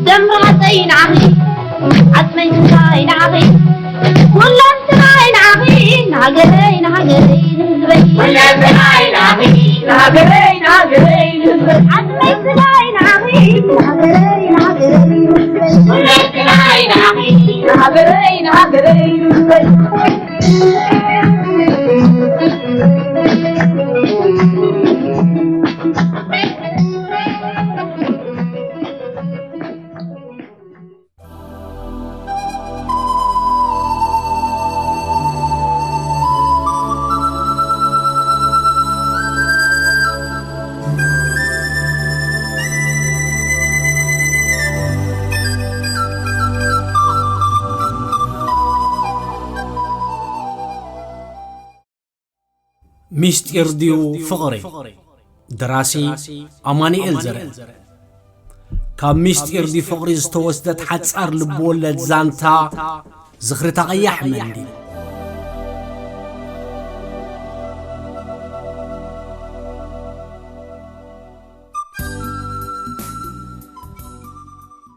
ደምራፀይ ንዓኺ፣ ዓፅመይ ስጋይ ንዓኺ፣ ኩለንትናይ ንዓኺ፣ ንሃገረይ፣ ንሃገረይ፣ ንህዝበይ። ኩለንትናይ ንዓኺ፣ ንሃገረይ፣ ንሃገረይ፣ ንህዝበይ። ዓፅመይ ስጋይ ንዓኺ፣ ንሃገረይ፣ ንሃገረይ፣ ንህዝበይ። ኩለንትናይ ንዓኺ፣ ንሃገረይ፣ ንሃገረይ፣ ንህዝበይ። ሚስጢር ድዩ ፍቕሪ? ደራሲ ኣማኑኤል ዘርአ። ካብ ሚስጢር ድዩ ፍቕሪ ዝተወስደት ሓጻር ልብወለድ ዛንታ ዝኽሪ እታ ቀያሕ መንዲል።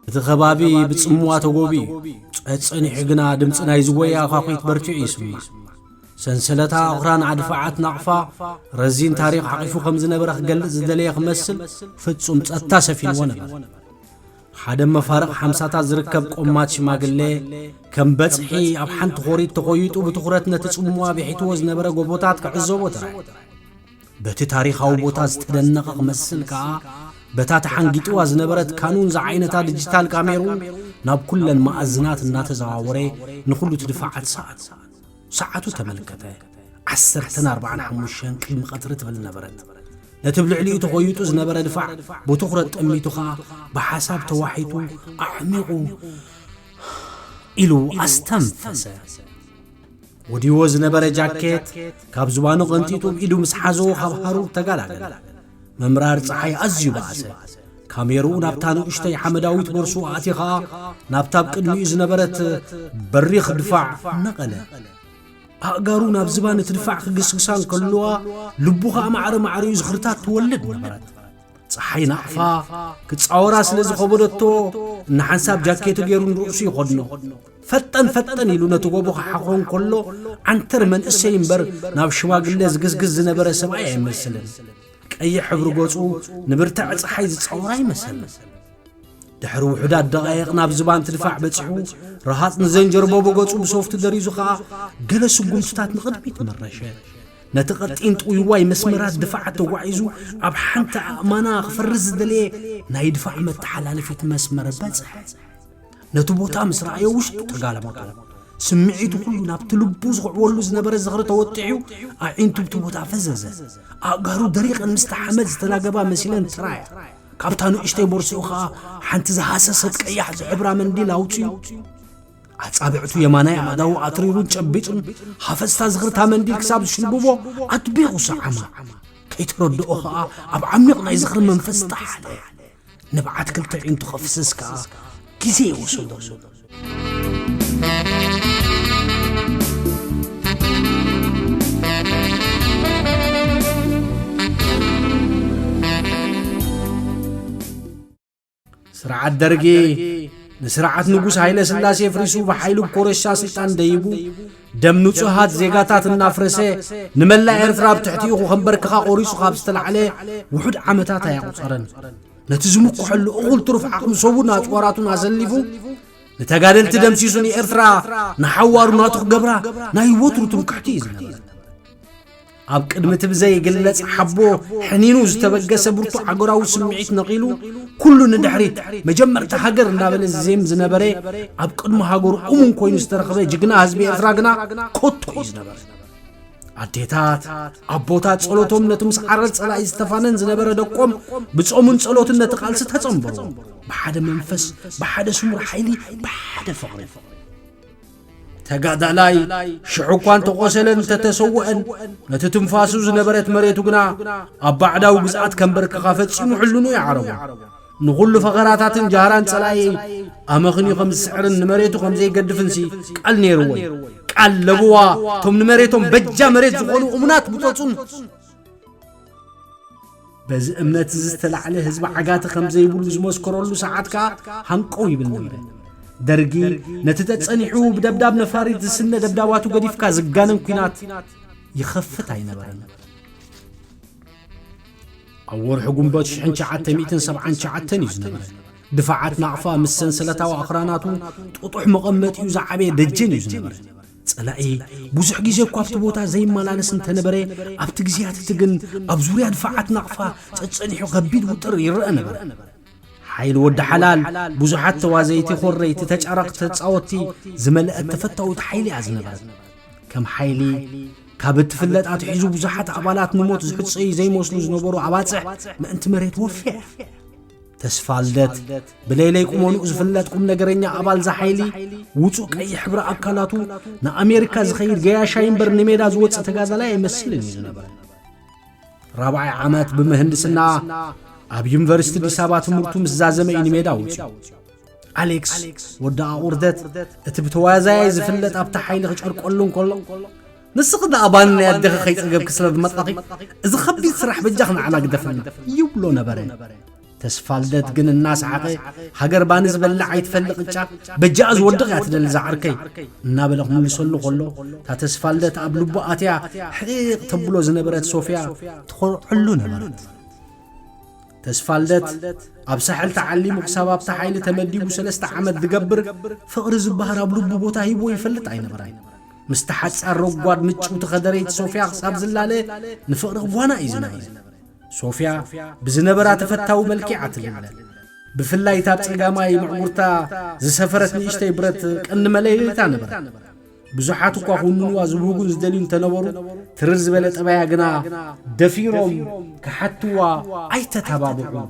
እቲ ከባቢ ብጽምዋ ተጎብዩ እዩ። ጸጸኒሑ ግና ድምጺ ናይ ዝጎየ ኣዃኺት በርቲዑ ይስማዕ። ሰንሰለታ ኣኽራን ኣድፋዓት ናቕፋ ረዚን ታሪኽ ዓቒፉ ከም ዝነበረ ክገልጽ ዝደለየ ክመስል፣ ፍጹም ጸጥታ ሰፊንዎ ነበረ። ሓደ መፋርቕ ሓምሳታት ዝርከብ ቆማት ሽማግለ፣ ከም በጽሒ ኣብ ሓንቲ ኾሪት ተኾይጡ ብትኹረት ነቲ ጽምዋ ብሒትዎ ዝነበረ ጎቦታት ክዕዘቦ ተራእየ። በቲ ታሪኻዊ ቦታ ዝተደነቐ ክመስል ከኣ፣ በታ ተሓንጊጥዋ ዝነበረት ካኑን ዝዓይነታ ዲጂታል ካሜርኡ ናብ ኩለን መኣዝናት እናተዘዋወረ ንኹሉ እቲ ድፋዓት ሰኣሎ። ሰዓቱ ተመልከተ። ዓሰርተን ኣርባዓን ሓሙሽተን ቅድሚ ቀትሪ ትብል ነበረት። ነቲ ብልዕሊኡ ተኾይጡ ዝነበረ ድፋዕ ብትኹረት ጠሚቱ ኸኣ ብሓሳብ ተዋሒጡ ኣዕሚቑ ኢሉ ኣስተንፈሰ። ወዲዎ ዝነበረ ጃኬት ካብ ዝባኑ ቀንጢጡ ብኢዱ ምስ ሓዞ ካብ ሃሩር ተጋላገለ። ምምራር ጸሓይ ኣዝዩ በኣሰ። ካሜርኡ ናብታ ንእሽተይ ሓመዳዊት ቦርሱ ኣእትዩ ኸኣ ናብታ ኣብ ቅድሚኡ ዝነበረት በሪኽ ድፋዕ ነቐለ። ኣእጋሩ ናብ ዝባን እቲ ድፋዕ ክግስግሳ እንከለዋ፣ ልቡ ኸኣ ማዕረ ማዕሪኡ ዝኽርታት ትወልድ ነበረት። ጸሓይ ናቕፋ ክጻወራ ስለ ዝኸበደቶ፣ እናሓንሳብ ጃኬቱ ገይሩ ንርእሱ ይኸድኖ። ፈጠን ፈጠን ኢሉ ነቲ ጎቦ ክሓኾ እንከሎ፣ ዓንተር መንእሰይ እምበር ናብ ሽማግለ ዝግዝግዝ ዝነበረ ሰብኣይ ኣይመስልን። ቀይሕ ሕብሪ ገጹ ንብርትዐ ጸሓይ ዝጻወራ ኣይመሰልን። ድሕሪ ውሑዳት ደቓይቕ ናብ ዝባን እቲ ድፋዕ በጺሑ፣ ረሃጽ ንዘንጀርቦቦ ገጹ ብሶፍቲ ደሪዙ ኸኣ ገለ ስጉምትታት ንቕድሚት መረሸ። ነቲ ቀጢን ጥውይዋይ መስመራት ድፋዓት ተጓዒዙ ኣብ ሓንቲ ኣእማና ክፈርስ ዝደለየ ናይ ድፋዕ መተሓላለፊት መስመር በጽሐ። ነቲ ቦታ ምስ ረኣዮ ውሽጡ ተጋለመቶ። ስምዒቱ ኩሉ ናብቲ ልቡ ዝኹዕወሉ ዝነበረ ዝኽሪ ተወጢሑ፣ ኣዒንቱ ብቲ ቦታ ፈዘዘ። ኣእጋሩ ደሪቐን ምስቲ ሓመድ ዝተላገባ መሲለን ተራእያ። ካብታ ንእሽተይ ቦርሳኡ ኸኣ ሓንቲ ዝሃሰሰት ቀያሕ ዝሕብራ መንዲል ኣውጺኡ፣ ኣጻብዕቱ የማናይ ኣእዳዉ ኣትሪሩን ጨቢጡን፣ ሃፈስታ ዝኽርታ መንዲል ክሳብ ዝሽልብቦ ኣጥቢቑ ሰዓማ። ከይተረድኦ ኸኣ ኣብ ዓሚቕ ናይ ዝኽሪ መንፈስ ጠሓለ። ንብዓት ክልተ ኣዒንቱ ከፍስስ ከኣ ግዜ ይወሰደሉ። ስርዓት ደርጊ ንስርዓት ንጉስ ሃይለ ስላሴ ፍሪሱ ብሓይሊ ኮረሻ ስልጣን ደይቡ፣ ደም ንጹሃት ዜጋታት እናፍረሰ፣ ንመላእ ኤርትራ ኣብ ትሕቲኡ ከንበርክኻ ቆሪጹ ካብ ዝተላዕለ ውሑድ ዓመታት ኣየቑጸረን። ነቲ ዝምክሐሉ እኹል ትሩፍ ዓቕሚ ሰቡን ኣጽዋራቱን ኣሰሊፉ፣ ንተጋደልቲ ደምሲሱ ንኤርትራ ንሓዋሩ ናቱ ክገብራ ናይ ወትሩ ትምክሕቲ እዩ ዝነበረ። ኣብ ቅድሚ እቲ ብዘይግለጽ ሓቦ ሕኒኑ ዝተበገሰ ብርቱዕ ሃገራዊ ስምዒት ነቒሉ፣ ኩሉ ንድሕሪት፣ መጀመርታ ሃገር እንዳበለ ዝዜም ዝነበረ፣ ኣብ ቅድሚ ሃገሩ እሙን ኮይኑ ዝተረኽበ ጅግና ህዝቢ ኤርትራ ግና ኮቶ እዩ ዝነበረ። ኣዴታት፣ ኣቦታት ጸሎቶም ነቲ ምስ ዓረር ጸላኢ ዝተፋነን ዝነበረ ደቆም ብጾምን ጸሎትን ነቲ ቃልሲ ተጸንበርዎ። ብሓደ መንፈስ፣ ብሓደ ስሙር ሓይሊ፣ ብሓደ ፍቕሪ። ተጋዳላይ ሽዑ እኳ እንተቖሰለን እንተተሰውአን፣ ነቲ ትንፋሱ ዝነበረት መሬቱ ግና ኣብ ባዕዳዊ ግዝኣት ከንበርክኻ ፈጺሙ ሕልኑ ይዓረቦ። ንኹሉ ፈኸራታትን ጃህራን ጸላኢ ኣመኽንዩ ከም ዝስዕርን ንመሬቱ ከም ዘይገድፍንሲ ቃል ነይርዎ እዩ። ቃል ለብዋ፣ እቶም ንመሬቶም በጃ መሬት ዝኾኑ እሙናት ብጾጹን። በዚ እምነት እዚ ዝተላዕለ ህዝቢ ዓጋቲ ከም ዘይብሉ ዝመስከረሉ ሰዓት ከኣ ሃንቀው ይብል ነበረ። ደርጊ ነቲ ተጸኒሑ ብደብዳብ ነፋሪት ዝስነ ደብዳባቱ ገዲፍካ ዝጋነን ኲናት ይኸፍት ኣይነበረን። ኣብ ወርሒ ጉንበት ሽሕን ትሽዓተ ሚእትን ሰብዓን ትሽዓተን እዩ ዝነበረ። ድፋዓት ናቕፋ ምስ ሰንሰለታዊ ኣኽራናቱ ጥጡሕ መቐመጢኡ ዝዓበየ ደጀን እዩ ዝነበረ። ጸላኢ ብዙሕ ግዜ እኳ ኣብቲ ቦታ ዘይመላለስ እንተነበረ፣ ኣብቲ ግዜያት እቲ ግን ኣብ ዙርያ ድፋዓት ናቕፋ ጸጸኒሑ ከቢድ ውጥር ይረአ ነበረ። ሓይሊ ወዲ ሓላል ብዙሓት ተዋዘይቲ፣ ኮረይቲ፣ ተጫረቕቲ፣ ተጻወትቲ ዝመልአት ተፈታዊት ሓይሊ እያ ዝነበረት። ከም ሓይሊ ካብ እትፍለጥ ኣትሒዙ ብዙሓት ኣባላት ንሞት ዝሕጸዩ ዘይመስሉ ዝነበሩ ኣባጽሕ ምእንቲ መሬት ወፍያ እያ። ተስፋ ልደት ብለይለይ ቁመንኡ ዝፍለጥ ቁም ነገረኛ ኣባል እዛ ሓይሊ፣ ውጹእ ቀይሕ ሕብሪ ኣካላቱ ንኣሜሪካ ዝኸይድ ገያሻይ እምበር ንሜዳ ዝወጽእ ተጋዳላይ ኣይመስልን እዩ ዝነበረ። ራብዓይ ዓመት ብምህንድስና ኣብ ዩኒቨርሲቲ ኣዲስ ኣበባ ትምህርቱ ምስ ዛዘመ እዩ ንሜዳ ወጺኡ። ኣሌክስ ወዲ ኣቑርደት፣ እቲ ብተዋዛያይ ዝፍለጥ ኣብቲ ሓይሊ ክጨርቀሉ እንከሎ፣ "ንስኺ ደኣ ባኒ ናይ ኣዴኺ ከይጸገብኪ ስለ ዝመጻኺ፣ እዚ ከቢድ ስራሕ በጃኺ ንዓና ግደፍልና" ይብሎ ነበረ። ተስፋልደት ግን እናሰሓቐ፣ "ሃገር ባኒ ዝበልዕ ኣይትፈልጥ ቅጫ፣ በጃ ዝወድቕ እያ ትደሊ እዛ ዓርከይ" እናበለ ክምልሰሉ ከሎ፣ እታ ተስፋልደት ኣብ ልቡ ኣትያ ሕቕ ተብሎ ዝነበረት ሶፍያ ትኾርዐሉ ነበረት። ተስፋልደት ኣብ ሳሕል ተዓሊሙ ክሳብ ኣብታ ሓይሊ ተመዲቡ ሰለስተ ዓመት ዝገብር ፍቕሪ ዝበሃል ኣብ ልቡ ቦታ ሂብዎ ይፈልጥ ኣይነበረን። ምስቲ ሓጻር ረጓድ ምጭውቲ ከደረይቲ ሶፍያ ክሳብ ዝላለ ንፍቕሪ ክጓና እዩ ዝነበረ። ሶፍያ ብዝነበራ ተፈታዊ መልክዓ ትልለ። ብፍላይ እታ ኣብ ጸጋማይ ምዕጉርታ ዝሰፈረት ንእሽተይ ብረት ቀንዲ መለለይታ ነበረት። ብዙሓት እኳ ክውንንዋ ዝብህጉን ዝደልዩ እንተነበሩ፣ ትርር ዝበለ ጠባያ ግና ደፊሮም ክሓትዋ ኣይተተባብዑን።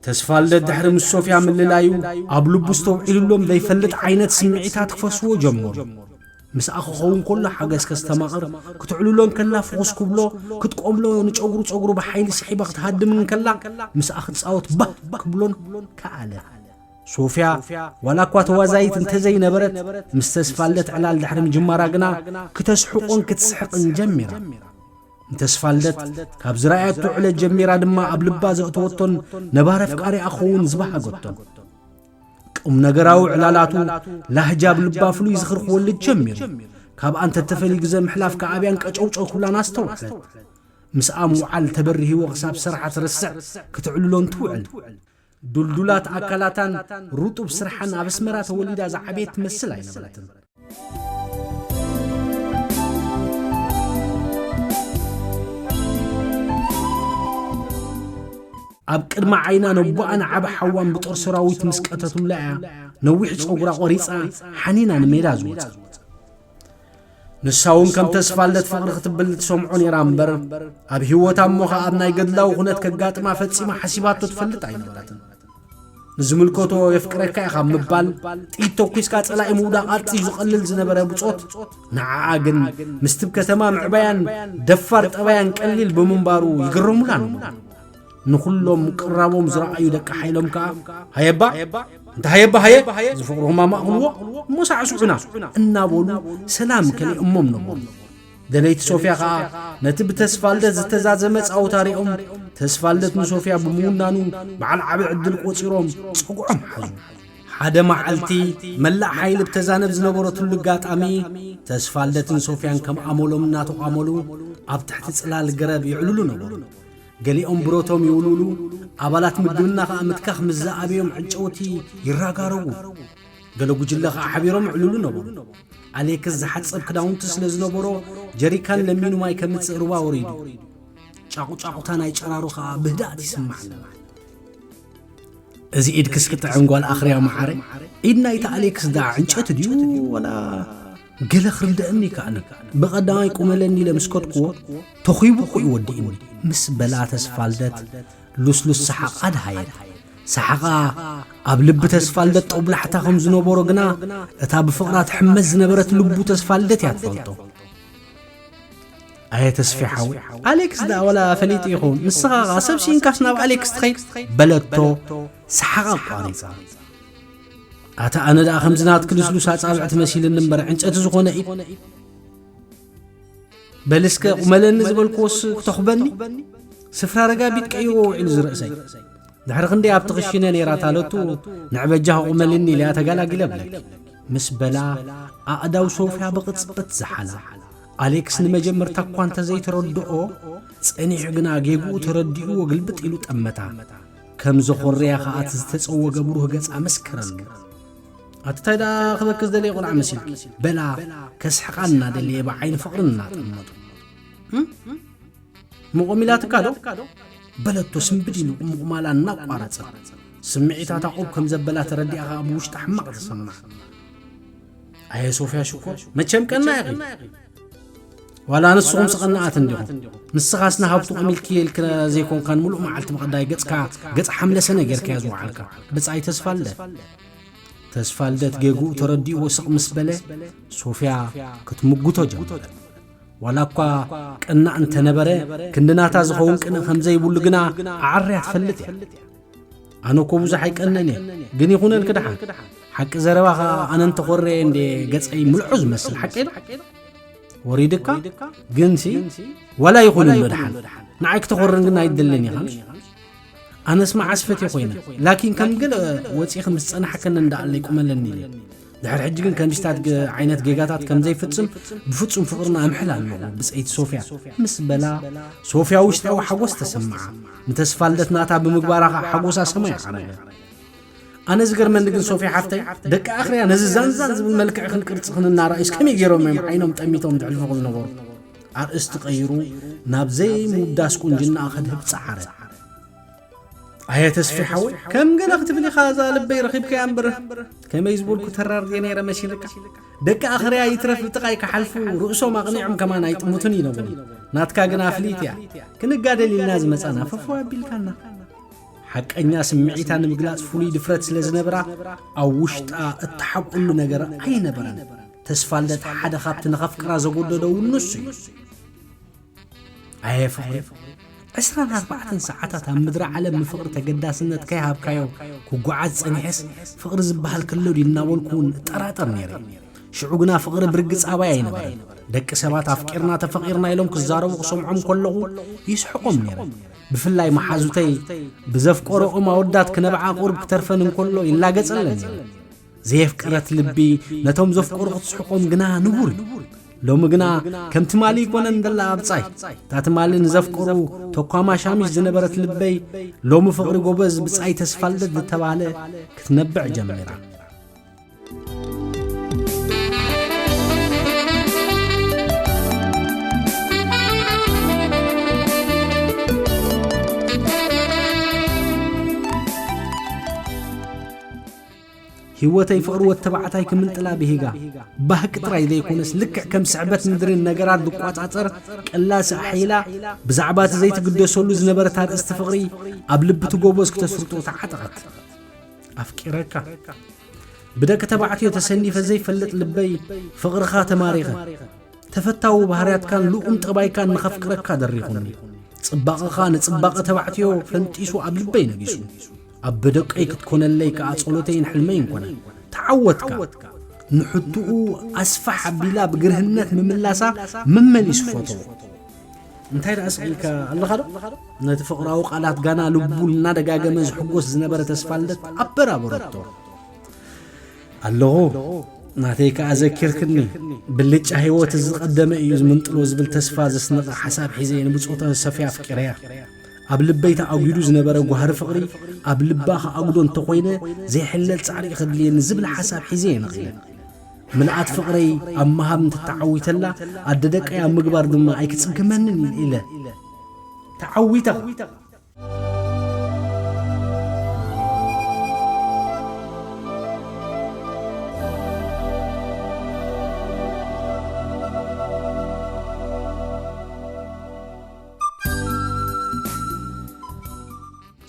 ተስፋልደት ድሕሪ ምስ ሶፍያ ምልላዩ፣ ኣብ ልቡ ዝተውዒሉሎም ዘይፈልጥ ዓይነት ስምዒታት ክፈስዎ ጀመሩ። ምስኣ ክኸውን ከሎ ሓገዝ ከስተማቕር፣ ክትዕልሎ እንከላ ፍኹስ ክብሎ፣ ክትቆምሎ ንጨጉሩ ጨጉሩ ብሓይሊ ስሒባ ክትሃድም እንከላ፣ ምስኣ ክትጻወት ባህ ክብሎን ከኣለ። ሶፍያ ዋላ እኳ ተዋዛይት እንተዘይነበረት፣ ምስ ተስፋልደት ዕላል ድሕሪ ምጅማራ ግና ክተስሕቆን ክትስሕቕን ጀሚራ። ንተስፋልደት ካብ ዝረኣየቶ ዕለት ጀሚራ ድማ ኣብ ልባ ዘእተወቶን ነባር ኣፍቃሪኣ ክኸውን ዝበሃገቶን። ቁም ነገራዊ ዕላላቱ ላህጃ ኣብ ልባ ፍሉይ ዝኽሪ ክወልድ ጀሚሩ። ካብኣ እንተተፈልዩ ግዘ ምሕላፍ ከዓብያን ቀጨውጨው ክብላን ኣስተውዐለት። ምስኣ ምውዓል ተበሪህዎ ክሳብ ስርሓ ትርስዕ ክትዕልሎን ትውዕል። ዱልዱላት ኣካላታን ሩጡብ ስርሓን ኣብ ኣስመራ ተወሊዳ ዝዓበየት ትመስል ኣይነበረትን። ኣብ ቅድሚ ዓይና ነቦኣን ዓቢ ሓዋን ብጦር ሰራዊት ምስ ቀተቱላ እያ ነዊሕ ጸጉራ ቆሪጻ ሓኒና ንሜዳ ዝወጸት። ንሳ እውን ከም ተስፋልደት ፍቕሪ ክትብል ትሰምዖ ነይራ እምበር፣ ኣብ ህይወታ እሞ ኸኣ ኣብ ናይ ገድላዊ ኩነት ከጋጥማ ፈጺማ ሓሲባቶ ትፈልጥ ኣይነበረትን። ንዝምልከቶ የፍቅረካ ኢኻ ምባል፣ ጥይት ተኲስካ ጸላኢ ምውዳቕ ኣዝዩ ዝቐልል ዝነበረ ብጾት፣ ንዓኣ ግን ምስቲ ብ ከተማ ምዕባያን ደፋር ጠባያን ቀሊል ብምንባሩ ይግረሙላ ነበሩ። ንኹሎም ቅራቦም ዝረኣዩ ደቂ ሓይሎም ከኣ፣ "ሃየባ፣ እንተ ሃየባ ሃየ፣ ዝፍቕርኹም ኣማእኽልዎ፣ እሞ ሳዕስዑና" እናበሉ ሰላም ከሊኦሞም ነበሩ። ደለይቲ ሶፍያ ኸኣ ነቲ ብተስፋልደት ዝተዛዘመ ጻውታ ሪኦም፣ ተስፋልደት ንሶፍያ ብምውናኑ በዓል ዓቢ ዕድል ቆጺሮም ጸጉዖም ሓዙ። ሓደ መዓልቲ መላእ ሓይሊ ብተዛነብ ዝነበረትሉ ኣጋጣሚ፣ ተስፋልደትን ሶፍያን ከም ኣመሎም እናተቋመሉ ኣብ ትሕቲ ጽላል ገረብ ይዕልሉ ነበሩ። ገሊኦም ብረቶም ይውልውሉ፣ ኣባላት ምግብና ኸኣ ምትካኽ ምስ ዝኣበዮም ዕንጨውቲ ይራጋረዉ። ገለ ጉጅለ ኸኣ ሓቢሮም ይዕልሉ ነበሩ። ኣሌክስ ዝሓጽብ ክዳውንቲ ስለ ዝነበሮ፣ ጀሪካን ለሚኑ ማይ ከምጽእ ሩባ ወሪዱ። ጫቑጫቑታ ናይ ጨራሩ ኸኣ ብህድኣት ይስማዕ ነበረ። "እዚ ኢድክስ ክጥዕም ጓል ኣኽርያ መዓረ፣ ኢድ ናይቲ ኣሌክስ ደኣ ዕንጨቲ ድዩ ወላ?" ገለ ክርድኣኒ ይከኣኒ። ብቐዳማይ ቁመለኒ ኢለ ምስ ከድኩዎ፣ "ተኺቡ እኮ እዩ ወዲእኒ" ምስ በላ ተስፋልደት ልስሉስ ሰሓቕ ኣድሃየት። ሰሓቓ ኣብ ልቢ ተስፋልደት ጦብላሕታ ከም ዝነበሮ ግና፣ እታ ብፍቕራ ትሕመስ ዝነበረት ልቡ ተስፋልደት እያ ትፈልጦ። ኣየ ተስፌ ሓወይ፣ ኣሌክስ ደኣ ወላ ፈሊጡ ይኸውን፣ ንስኻ ኸኣ ሰብ ስኢንካስ ናብ ኣሌክስ ትኸይድ? በለቶ ሰሓቓ ኣቋሪጻ። ኣታ ኣነ ደኣ ከምዚ ናትኪ ልስሉስ ኣጻብዕቲ መሲልኒ እምበር ዕንጨቲ ዝኾነ ኢድ። በል እስከ ቁመለኒ ዝበልክዎስ ክተኹበኒ? ስፍራ ረጋቢት ቀይርዎ ውዒሉ ዝርእሰይ። ድሕሪ ክንደይ ኣብቲ ክሽነ ነይራ ታለቱ፣ ንዕበጃ ክቑመልኒ ኢለያ ተጋላጊለ ብለኪ። ምስ በላ ኣእዳው ሶፍያ ብቕጽበት ዝሓላ። ኣሌክስ ንመጀመርታ እኳ እንተዘይተረድኦ፣ ጸኒሑ ግና ጌግኡ ተረዲእዎ ግልብጥ ኢሉ ጠመታ። ከም ዘኾረያ ኸኣ እቲ ዝተጸወገ ብሩህ ገጻ መስከረሉ። ኣቲ ታይ ደኣ ክበኪ ዝደለየ ቆልዓ መሲልኪ? በላ ከስሕቓ እናደለየ ብዓይኒ ፍቕሪ እናጠመቶ። እም? ምቑም ኢላትካ ዶ? በለቶ ስምብድ ኢሉ ምቑማላ እናቋረጸ። ስምዒታታ ቁብ ከም ዘበላ ተረዲኣ ኸኣ ብውሽጣ ሕማቕ ተሰምዓ። ኣየ ሶፍያ ሽኮር፣ መቸም ቀና ኢኺ። ዋላ ንስኹም ስቐናኣት እንዲኹም። ንስኻስ ንሃብቱ ቀሚልክዮ ኢልካ ዘይኮንካን ምሉእ መዓልቲ ብቐዳይ ገጽካ ገጽ ሓምለሰነ ጌርካያ ዝወዓልካ። ብጻይ ተስፋልደት። ተስፋልደት ጌግኡ ተረዲእዎ ስቕ ምስ በለ፣ ሶፍያ ክትምጉቶ ጀመረት። ዋላ እኳ ቅናእ እንተነበረ፣ ክንዲ ናታ ዝኸውን ቅንእ ከም ዘይብሉ ግና ኣዓርያ ትፈልጥ እያ። ኣነ እኮ ብዙሕ ኣይቀንእን እየ፣ ግን ይኹነልኪ ደሓን። ሓቂ ዘረባ ኸኣ ኣነ እንተኾረየ እንዴ ገጸይ ምልዑ ዝመስል፣ ሓቂ ዶ? ወሪድካ? ግንሲ፣ ዋላ ይኹን ኣሎ ደሓን። ንዓይ ክተኾርረን ግን ኣይደልን ኢኻ፣ ምሽ? ኣነስ መዓስ ፈትየ ኮይነ። ላኪን ከም ገለ ወጺኺ ምስ ጸናሕከኒ እንዳ ኣለይ ቁመለኒ ኢለ። ድሕሪ ሕጂ ግን ከምዚታት ገ-፣ ዓይነት ጌጋታት ከም ዘይፍጽም ብፍጹም ፍቕርና እምሕል ኣለኹ፣ ብጸይቲ ሶፍያ። ምስ በላ፣ ሶፍያ ውሽጣዊ ሓጎስ ተሰምዓ። ንተስፋልደት ናታ ብምግባራ ኸኣ ሓጎሳ ሰማይ ዓረገ። ኣነ ዝገርመኒ ግን ሶፍያ ሓፍተይ፣ ደቂ ኣኽርያ ነዚ ዛንዛን ዝብል መልክዕኽን ቅርጽኽን እናረኣዩስ ከመይ ገይሮም እዮም ዓይኖም ጠሚቶም ዝሕልፉኺ ዝነበሩ? ኣርእስቲ ቀይሩ ናብ ዘይምውዳስ ቁንጅናኣ ከድህብ ጸዓረ። ኣየ ተስፌ ሓወይ፣ ከም ገለ ክትብል ኢኻ እዛ ልበይ ረኺብካያ እምበር፣ ከመይ ዝበልኩ ተራር ድየ ነይረ መሲልካ? ደቂ ኣኽርያ ይትረፍ ብጥቓይ ክሓልፉ ርእሶም ኣቕኒዖም ከማን ኣይጥምቱን ይነብሩ። ናትካ ግና ፍልይቲ እያ። ክንጋደል ኢልና ዝመጻና ፈፎ ኣቢልካና። ሓቀኛ ስምዒታ ንምግላጽ ፍሉይ ድፍረት ስለ ዝነብራ፣ ኣብ ውሽጣ እተሓቁሉ ነገር ኣይነበረን። ተስፋልደት ሓደ ካብቲ ንኸፍቅራ ዘጎደዶ እውን ንሱ እዩ። ኣየ ፍቕሪ፣ ዕስራን ኣርባዕተን ሰዓታት ኣብ ምድሪ ዓለም ንፍቕሪ ተገዳስነት ከይሃብካዮ ክጓዓዝ ጸኒሐስ፣ ፍቕሪ ዝበሃል ከሎ ድዩ እናበልኩ እውን እጠራጠር ነይረ። ሽዑ ግና ፍቕሪ ብርግጽ ኣባይ ኣይነበረን። ደቂ ሰባት ኣፍቂርና ተፈቒርና ኢሎም ክዛረቡ ክሰምዖም ከለኹ ይስሕቖም ነይረ። ብፍላይ መሓዙተይ ብዘፍቀረኦም ኣወዳት ክነብዓ ቁሩብ ክተርፈን እንከሎ ይላገጸለን ነይረ። ዘየፍቀረት ልቢ ነቶም ዘፍቀሩ ክትስሕቖም ግና ንቡር እዩ። ሎሚ ግና ከም ትማሊ ኣይኮነን ደላ ኣብጻይ። እታ ትማሊ ንዘፍቀሩ ተኳማሻሚሽ ዝነበረት ልበይ ሎሚ ፍቕሪ ጎበዝ ብጻይ ተስፋልደት ዝተባህለ ክትነብዕ ጀሚራ። ህይወተይ ፍቕሪ ወድ ተባዕታይ ክምንጥላ ብሂጋ፣ ባህቂ ጥራይ ዘይኮነስ፣ ልክዕ ከም ስዕበት ምድርን ነገራት ዝቋጻጸር ቀላሲ ኣሕይላ፣ ብዛዕባ እቲ ዘይትግደሰሉ ዝነበረት ኣርእስቲ ፍቕሪ ኣብ ልቢ እቲ ጎበዝ ክተስርጦ ተዓጠቐት። ኣፍቂረካ። ብደቂ ተባዕትዮ ተሰኒፈ ዘይፈልጥ ልበይ ፍቕርኻ ተማሪኸ። ተፈታዊ ባህርያትካን ልኡም ጠባይካን ንኸፍቅረካ ደሪኹኒ። ጽባቐኻ ንጽባቐ ተባዕትዮ ፈንጢሱ ኣብ ልበይ ነጊሱ። ኣብ በደቀይ ክትኮነለይ ከኣ ጸሎተይን ሕልመይን ኮነ። ተዓወትካ። ንሕቱኡ ኣስፋሕ ኣቢላ ብግርህነት ምምላሳ መመሊሱ ፈተዎ። እንታይ ደኣ ስቕ ኢልካ ኣለኻ ዶ? ነቲ ፍቕራዊ ቃላት ጋና ልቡ እናደጋገመ ዝሕጎስ ዝነበረ ተስፋልደት ኣበራበረቶ። ኣለኹ፣ ናተይ ከኣ ዘኪርክኒ። ብልጫ ህይወት ዝቐደመ እዩ ዝምንጥሎ ዝብል ተስፋ ዘስነቐ ሓሳብ ሒዘ ንብጾተ ሰፊ ኣፍቂረያ። ኣብ ልበይ ተኣጒዱ ዝነበረ ጓህሪ ፍቕሪ ኣብ ልባ ክኣጉዶ እንተኾይነ ዘይሕለል ጻዕሪ እዩ ከድልየኒ ዝብል ሓሳብ ሒዘ እየ ነቒለ። ምልኣት ፍቕረይ ኣብ ምሃብ እንተተዓዊተላ፣ ኣደ ደቀይ ኣብ ምግባር ድማ ኣይክጽግመንን ኢለ። ተዓዊተ።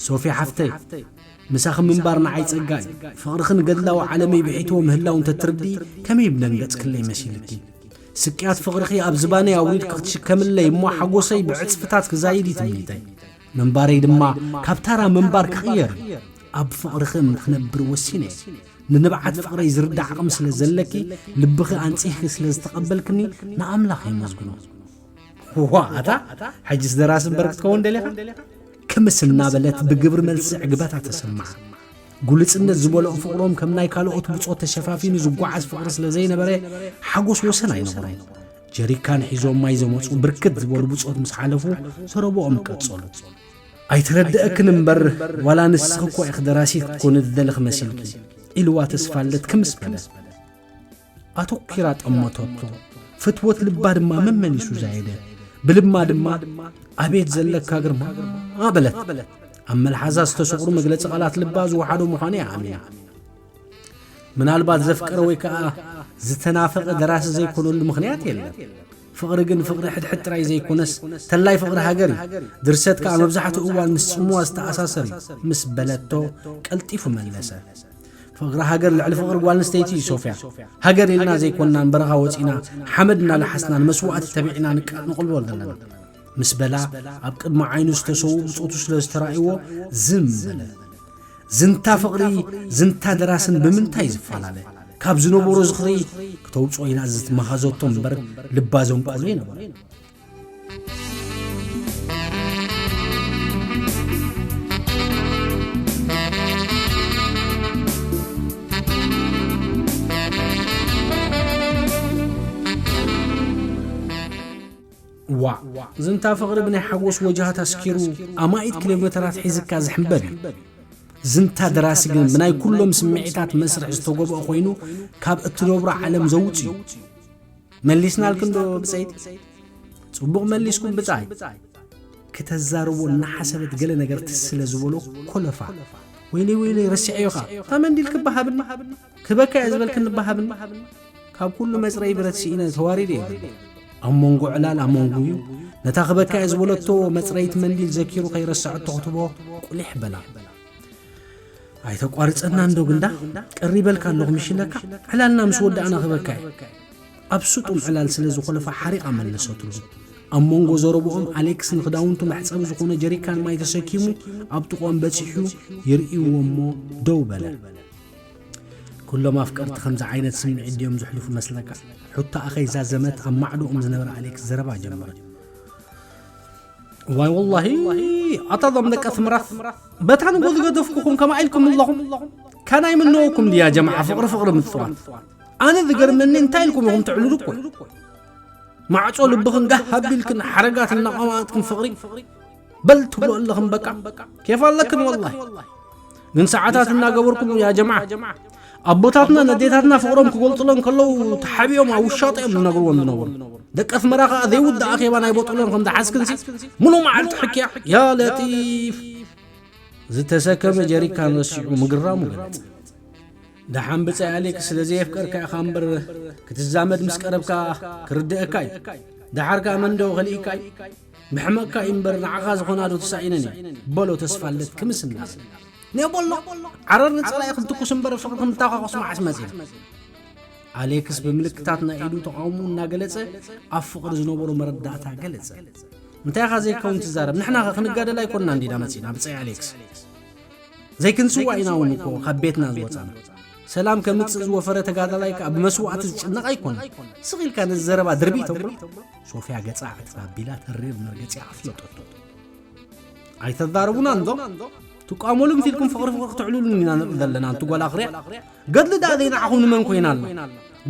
ሶፍያ ሓፍተይ፣ ምሳኺ ምንባር ንዓይ ጸጋ እዩ። ፍቕርኽን ገድላዊ ዓለመይ ብሒትዎ ምህላው እንተትርድኢ፣ ከመይ ምደንገጽክለይ መሲልኪ። ስቅያት ፍቕርኺ ኣብ ዝባነይ ኣውሪድኪ ክትሽከምለይ እሞ ሓጎሰይ ብዕጽፍታት ክዛይድ እዩ ትምኒተይ። ምንባረይ ድማ ካብ ታራ ምንባር ክቕየር እዩ። ኣብ ፍቕርኺ ክነብር ወሲነ እየ። ንንብዓት ፍቕረይ ዝርዳእ ዓቕሚ ስለ ዘለኪ፣ ልብኺ ኣንጺህኪ ስለ ዝተቐበልክኒ ንኣምላኽ የመስግኖ። ዋ ኣታ፣ ሕጅስ ደራሲ እምበር ክትከውን ደሊኻ? ክምስ እናበለት ብግብሪ መልሲ ዕግበታ ተሰምዓ። ጉልጽነት ዝበልኦ ፍቕሮም ከም ናይ ካልኦት ብጾት ተሸፋፊኑ ዝጓዓዝ ፍቕሪ ስለ ዘይነበረ ሓጎስ ወሰን ኣይነበሮን። ጀሪካን ሒዞም ማይ ዘመጹ ብርክት ዝበሉ ብጾት ምስ ሓለፉ ዘረብኦም ቀጸሉ። ኣይትረድኣክን እምበር ዋላ ንስኺ እኮ ኢኺ ደራሲት ክትኮኒ ዝደለኺ መሲልኪ ኢልዋ ተስፋልደት ክምስ በለ። ኣተኲራ ጠመተቶ። ፍትወት ልባ ድማ መመሊሱ ዛየደ። ብልማ ድማ ኣቤት ዘለካ ግርማ በለት። ኣብ መልሓዛ ዝተሰቑሩ መግለጺ ቃላት ልባ ዝወሓዶ ምዃኑ እያ ኣሚና። ምናልባት ዘፍቀረ ወይ ከኣ ዝተናፈቐ ደራሲ ዘይኮነሉ ምኽንያት የለን። ፍቕሪ ግን ፍቕሪ ሕድሕድ ጥራይ ዘይኮነስ ተላይ ፍቕሪ ሃገር እዩ። ድርሰት ከኣ መብዛሕትኡ እዋን ምስ ጽምዋ ዝተኣሳሰር እዩ ምስ በለቶ ቀልጢፉ መለሰ። ፍቕሪ ሃገር ልዕሊ ፍቕሪ ጓል ኣንስተይቲ እዩ ሶፍያ። ሃገር ኢልና ዘይኮንና ንበረኻ ወጺና ሓመድ እናለሓስና ንመስዋእቲ ተቢዕና ንቃ-፣ ንቕልቦ ዘለና። ምስ በላ ኣብ ቅድሚ ዓይኑ ዝተሰዉ ብጾቱ ስለ ዝተራእይዎ ዝም በለ። ዝንታ ፍቕሪ ዝንታ ደራስን ብምንታይ ዝፈላለ? ካብ ዝነበሮ ዝኽሪ ክተውጽኦ ኢላ ዝትመሃዘቶ እምበር ልባ ዘንቀሎ ይነበረ። ዋእ፣ ዝንታ ፍቕሪ ብናይ ሓጎስ ወጃሃት ኣስኪሩ ኣማኢት ኪሎ ሜተራት ሒዝካ ዝሕንበብ እዩ። ዝንታ ደራሲ ግን ብናይ ኩሎም ስምዒታት መስርሕ ዝተጎብኦ ኮይኑ ካብ እትነብሮ ዓለም ዘውጽእ እዩ። መሊስናልክን ዶ ብጸይቲ? ጽቡቕ መሊስኩም ብጻይ። ክተዛርቦ እናሓሰበት ገለ ነገር ትስ ስለ ዝበሎ ኮለፋ። ወይለይ ወይለይ ረሲዐዮ ኸኣ። እታ መንዲል ክበሃብኒ። ክበካ እየ ዝበልክኒ በሃብኒ። ካብ ኩሉ መጽረይ ብረት ስኢነ ተዋሪደ እየ። ኣብ መንጎ ዕላል ኣብ መንጎ እዩ። ነታ ክበካ እየ ዝበለቶ መጽረይቲ መንዲል ዘኪሩ ከይረስዐቶ ክትቦ ቁሊሕ በላ። ኣይተቋርጸና እንዶ ግንዳ፣ ቀሪበልካ ኣለኹ ምሽ ኢለካ፣ ዕላልና ምስ ወዳእና ክበካ እየ። ኣብ ስጡም ዕላል ስለ ዝኾለፋ ሓሪቓ መለሰትሉ። ኣብ መንጎ ዘረብኦም ኣሌክስ ንኽዳውንቱ መሕጸቢ ዝኾነ ጀሪካን ማይ ተሰኪሙ ኣብ ጥቕኦም በጺሑ ይርእይዎ እሞ ደው በለ። ኩሎም ኣፍቀርቲ ከምዚ ዓይነት ስምዒት ድዮም ዘሕልፉ መስለካ? ሕቶኣ ከይዛዘመት ኣብ ማዕዶኦም ዝነበረ ኣሌክስ ዘረባ ጀመረ። ዋይ ወላሂ፣ ኣታ ዞም ደቀ ትምራት፣ በታ ንጎ ዝገደፍኩኹም ከማኣ ኢልኩም ኣለኹም። ካናይ ምነወኩም ድያ ጀማዓ ፍቕሪ ፍቕሪ ምጽዋት? ኣነ ዝገርመኒ እንታይ ኢልኩም ኢኹም ትዕልሉ እኮ? ማዕጾ ልብኽን ጋህ ኣቢልክን ሓረጋት እናቋማጥክን ፍቕሪ በል ትብሎ ኣለኽን በቃ። ኬፍ ኣለክን ወላሂ። ግን ሰዓታት እናገበርኩም ያ ጀማዓ፣ ኣቦታትና ነዴታትና ፍቕሮም ክገልጹለን ከለዉ ተሓቢኦም ኣብ ውሻጠ እዮም ዝነግርዎን ዝነበሩ። ደቂ ኣስመራ ከኣ ዘይውዳእ ኣኼባ ናይ ቦጦሎን ከም ዝሓዝክንሲ ምሉእ መዓልቲ ሕክያ። ያ ለጢፍ። ዝተሰከመ ጀሪካን ረሲዑ ምግራሙ ገለጸ። ደሓን ብጻይ ኣሌክስ፣ ስለ ዘየፍቀርካ ኢኻ እምበር ክትዛመድ ምስ ቀረብካ ክርድአካ እዩ። ደሓር ከኣ መን ዶ ከሊእካ እዩ? ብሕመቕካ እዩ እምበር ንዓኻ ዝኾና ዶ ተሳኢነን እዩ? በሎ ተስፋ ልደት ክምስ እናበለ። ኔ በሎ፣ ዓረር ንጸላኢ ክንትኩስ እምበር ፍቕሪ ክንታዃኾስ መዓስ መጺና? ኣሌክስ ብምልክታት ናይ ኢዱ ተቓውሞ እናገለጸ ኣብ ፍቕሪ ዝነበሮ መረዳእታ ገለጸ። እንታይ ኢኻ ዘይከውን ትዛረብ? ንሕና ኸ ክንጋደል ኣይኮንና እንዲና መጺና ብጻይ ኣሌክስ። ዘይክንስዋእ ኢና እውን እኮ ካብ ቤትና ዝወጻና። ሰላም ከምጽእ ዝወፈረ ተጋዳላይ ከኣ ብመስዋእቲ ዝጭነቕ ኣይኮነን። ስቕ ኢልካ ነዚ ዘረባ ድርቢ ተብሎ። ሶፍያ ገጻ ዕትብ ኣቢላ ተሪር መርገጺኣ ኣፍለጠቶ። ኣይተዛርቡና እንዶ? ትቃመሉ ምስ ኢልኩም ፍቕሪ ፍቕሪ ክትዕልሉን ኢና ንርኢ ዘለና፣ ኣንቲ ጓል ኣኽርያ። ገድሊ ደኣ ዘይንዓኹም ንመን ኮይና ኣላ?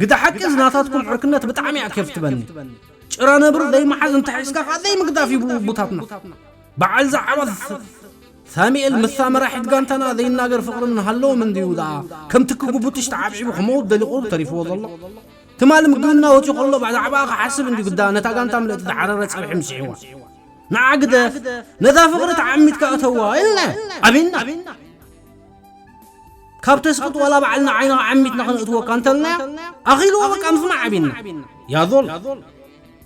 ግደ ሓቂ እዚ ናታትኩም ዕርክነት ብጣዕሚ እያ ኬፍ ትበኒ። ጭራ ነብሪ ዘይምሓዝ እንተሒዝካ ከኣ ዘይምግዳፍ እዩ ብቡታትና። በዓል ዛዕባ ሳሚኤል ምስታ መራሒት ጋንታና ዘይናገር ፍቕሪ ምንሃለዎም እንድዩ ደኣ ከምቲ ክጉብጥሽ ተዓብዒቡ ክመውት ደሊ ቁሩብ ተሪፍዎ ዘሎ። ትማሊ ምግብና ወፂኡ ከሎ ብዛዕባኣ ክሓስብ እንድዩ ግዳ ነታ ጋንታ ምልእቲ ዝዓረረ ፀብሒ ምስሒዋ። ንዓ ግደፍ፣ ነዛ ፍቕሪ ተዓሚትካ እተዋ ኢልና ኣቢና። ካብ ተስቕጥ ዋላ ባዕልና ዓይንኻ ዓሚትና ከነእትወካ እንተልናዮ ኣኺልዎ በቃ ምስማዕ ኣቢና። ያዞል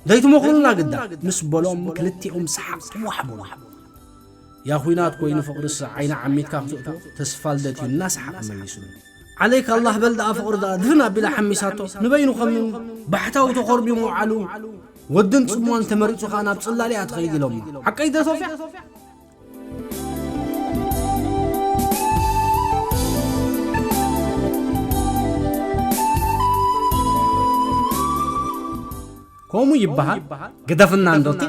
ዘይትመኽሩልና ግዳ ምስ በሎም ክልቲኦም ሰሓቕ ዋሕ በሉ። ያ ኹናት ኮይኑ ፍቕርስ ዓይና ዓሚትካ ክትእትዎ ተስፋ ልደት እዩ እናሰሓቐ መሊሱሉ። ዓለይካ ኣላህ በል ደኣ ፍቕሪ ደኣ ድፍን ኣቢላ ሓሚሳቶ። ንበይኑ ከም ባሕታዊ ተኾርቢሙ ውዓሉ። ወድን ጽምዋን ተመሪጹ ከኣ ናብ ጽላል እያ ትኸይድ ኢሎማ። ሓቀይ ዶ ሶፍያ? ከምኡ ይበሃል። ግደፍና እንዶቲ።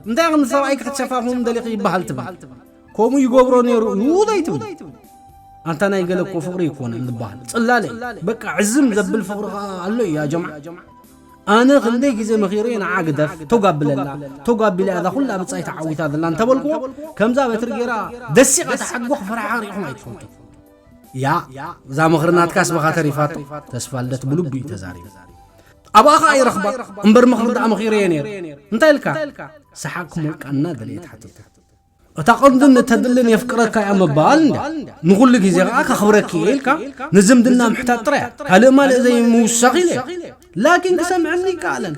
እንታይ ግን ሰብኣይ ክትሸፋፍኑ ደሊኺ ይበሃል ትብል። ከምኡ ይገብሮ ነይሩ እዩ ዶ ኣይትብል። ኣንታ ናይ ገለ እኮ ፍቕሪ ይኮነን ዝበሃል። ጽላለ። በቃ ዕዝም ዘብል ፍቕሪ ከኣ ኣሎ እዩ ያ ጀምዓ። ኣነ ክንደይ ግዜ መኺረ ንዓ ግደፍ፣ ተጓብለላ፣ ተጓቢላ እዛ ኩላ ብጻይ ተዓዊታ ዘላ እንተበልኩዎ፣ ከምዛ በትሪ ጌራ ደሲቓ ተሓድጎ ክፈርሓ ሪኢኹም ኣይትፈልጡ። ያ፣ እዛ ምኽሪ ናትካስ ብኻ ተሪፋቶ፣ ተስፋ ልደት ብልቡ እዩ ተዛሪቡ። ኣብኣ ኸኣ ይረኽባ፣ እምበር ምኽሪ ደኣ መኺረዮ ነይረ። እንታይ ኢልካ? ሰሓቕ ክሞልቃ እናደለየ ተሓቲቱ። እታ ቀንድን እተድልን የፍቅረካ እያ ምባል እንድያ። ንኹሉ ግዜ ኸኣ ከኽብረኪ እየ ኢልካ፣ ንዝምድና ምሕታት ጥራይ እያ። ካልእ ማልእ ዘይምውሳኽ ኢለ። ላኪን ክሰምዐኒ ይከኣለን።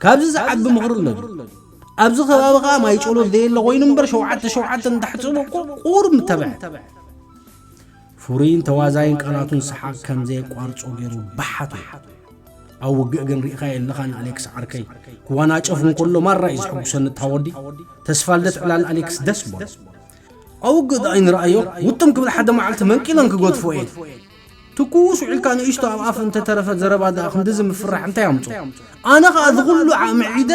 ካብዚ ዝዓቢ ምኽሪ ኣሎ ድዩ? ኣብዚ ከባቢ ኸኣ ማይ ጨሎት ዘየለ ኮይኑ እምበር ሸውዓተ ሸውዓተ እንዳሕጽቦ እኮ ቁሩብ ምተብዐ። ፍሩይን ተዋዛይን ቃላቱን ሰሓቕ ከም ዘየቋርጾ ገይሩ በሓቶ። ኣብ ውግእ ግን ርኢኻዮ ኣለኻ ንኣሌክስ ዓርከይ። ክዋናጨፍ እንከሎ ማራ እዩ ዘሐጉሰኒ እታ ወዲ። ተስፋልደት ዕላል ኣሌክስ ደስ በሎ። ኣብ ውግእ ደኣ ኣይንርኣዮ፣ ውጥም ክብል ሓደ መዓልቲ መንቂለን ክገድፎ እየን። ትኩስ ውዒልካ ንእሽቶ ኣብ ኣፍ እንተተረፈት ዘረባ ደኣ ክንድዚ ምፍራሕ እንታይ ኣምጾ? ኣነ ኸኣ እዚ ኩሉ ዓቕሚ ዒደ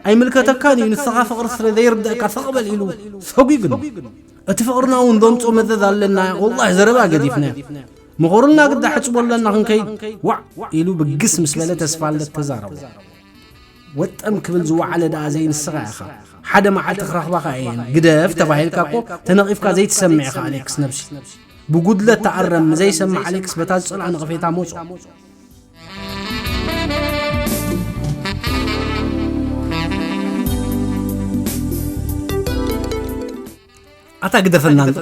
ኣይምልከተካን እዩ፣ ንስኻ ፍቕሪ ስለ ዘይርድኣካ ስቕ በል ኢሉ ሰጒጉኒ። እቲ ፍቕርና እውን ዘምጾ መዘዝ ኣለና፣ ወላሂ ዘረባ ገዲፍናዮ። ምኸሩልና ግዳ ሕጽቦ ኣለና ክንከይድ፣ ዋዕ ኢሉ ብግስ ምስ በለ ተስፋልደት ተዛረቦ። ወጠም ክብል ዝወዓለ ደኣ ዘይንስኻ ኢኻ። ሓደ መዓልቲ ክረኽባኻ እየን። ግደፍ ተባሂልካ እኮ ተነቒፍካ ዘይትሰምዕ ኢኻ ኣሌክስ ነብሲ። ብጉድለት ተኣረም ንዘይሰምዕ ኣሌክስ በታ ዝጸልኣ ነቐፌታ መጾ። ኣታ ግደፈና እንዶ።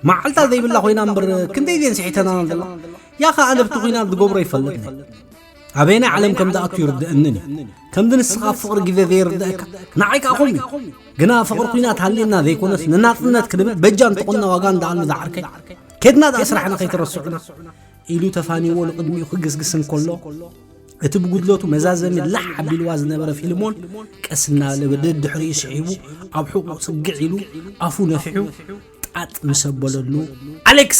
መዓልታ ዘይብላ ኮይና እምበር ክንደይ ድየን ስሒተናና ዘላ? ያኸ ኣነ ብቲ ኲናት ዝገብሮ ይፈልጥን። ኣበየናይ ዓለም ከም ዝኣቱ ይርድእንን እዩ። ከምዚ ንስኻ ኣብ ፍቕሪ ግዜ ዘይርድኣካ ንዓይ ከኣ ከምኡ እዩ። ግና ፍቕሪ ኲናት ሃልየና ዘይኮነስ ንናጽነት ክንብል በጃ እንተኾንና ዋጋ እንዳኣልና ዝዓርከይ። ኬድና ደኣ ስራሕና ከይትረስዑና። ኢሉ ተፋኒዎ ንቕድሚኡ ክግስግስ እንከሎ፣ እቲ ብጉድለቱ መዛዘሚ ላሕ ኣቢልዋ ዝነበረ ፊልሞን ቀስ እናበለ ብደድሕሪኡ ስሒቡ ኣብ ሕቖኡ ጽግዕ ኢሉ ኣፉ ነፊሑ ጣጥ ምስ ኣበለሉ፣ ኣሌክስ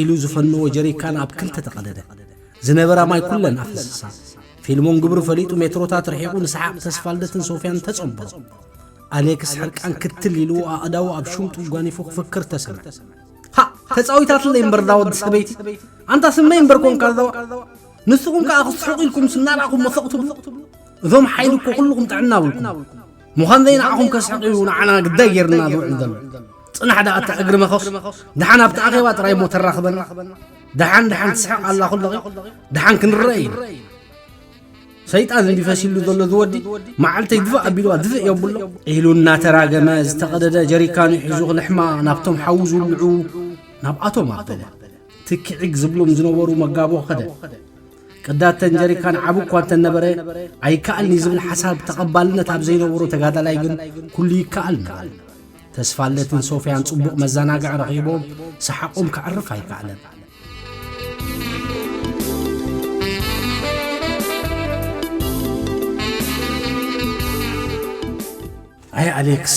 ኢሉ ዝፈነዎ ጀሪካን ኣብ ክልተ ተቐደደ። ዝነበራ ማይ ኩለን ኣፈሰሳ። ፊልሞን ግብሩ ፈሊጡ ሜትሮታት ርሒቑ ንሰሓቕ ተስፋልደትን ሶፍያን ተጸንበሮ። ኣሌክስ ሕርቃን ክትል ኢልዎ ኣእዳዉ ኣብ ሽምጡ ጓኒፉ ክፍክር ተሰምዐ። ሃ! ተጻዊታትለይ እምበር እዛ ወዲ ሰበይቲ። ኣንታ ስመይ እምበር ኮንካ እዛ ዋ-፣ ንስኹም ከኣ ክስሕቑ ኢልኩም ስናላኹም መሰቕ ትብሉ። እዞም ሓይሊ እኮ ኩልኹም ጥዕና ብልኩም። ምዃን ዘይንዓኹም ከስሕቕ እዩ ንዓና ግዳይ ጌርና ዝውዕል ዘሎ። ጽናሕ ደኣ እታ እግሪ መኸስ። ደሓን ኣብቲ ኣኼባ ጥራይ እሞ ተራኽበና። ደሓን ደሓን ትስሕቕ ኣላ ኩለኺ። ደሓን ክንረኣ ኢና። ሰይጣን እንዲ ፈሲሉ ዘሎ ዝወዲ መዓልተይ ድፍእ ኣቢልዋ ድፍእ የብሎ ኢሉ እናተራገመ ዝተቐደደ ጀሪካኑ ሒዙ ክልሕማ ናብቶም ሓዊ ዝውልዑ ናብኣቶም ኣበለ። ትኪ ዒግ ዝብሎም ዝነበሩ መጋቦ ከደ። ቅዳተን ጀሪካን ዓቢ እኳ እንተነበረ ኣይከኣልን እዩ ዝብል ሓሳብ ተቐባልነት ኣብ ዘይነበሮ ተጋዳላይ ግን ኩሉ ይከኣል ነበረ። ተስፋለትን ሶፍያን ጽቡቕ መዘናግዒ ረኺቦም ሰሓቖም ከዕርፍ ኣይከኣለን። ኣይ ኣሌክስ፣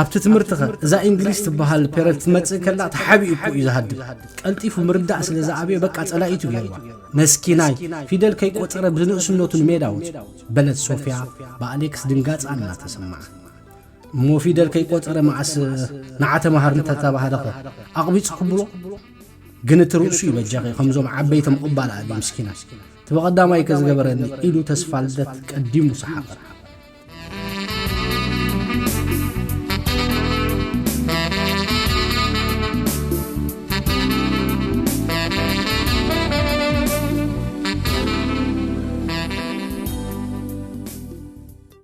ኣብቲ ትምህርትኸ እዛ እንግሊዝ ትበሃል ፔረድ ትመጽእ ከላ ተሓቢኡ እኮ እዩ ዝሃድም። ቀልጢፉ ምርዳእ ስለ ዝኣበዮ በቃ ጸላኢቱ ገይርዋ። መስኪናይ፣ ፊደል ከይቆጸረ ብንእስነቱ ንሜዳ ወጺኡ። በለት ሶፍያ ብኣሌክስ ድንጋጻ እናተሰምዓ። እሞ ፊደል ከይቆጸረ መዓስ ንዓ ተማሃር እንተተባህለኸ ኣቕቢጽ ክብሎ? ግን እቲ ርእሱ ይበጃኺ፣ ከምዞም ዓበይቲ ምቕባል ኣቢ ምስኪና። እቲ ብቐዳማይ ከ ዝገበረኒ ኢሉ ተስፋልደት ቀዲሙ ሰሓቐ።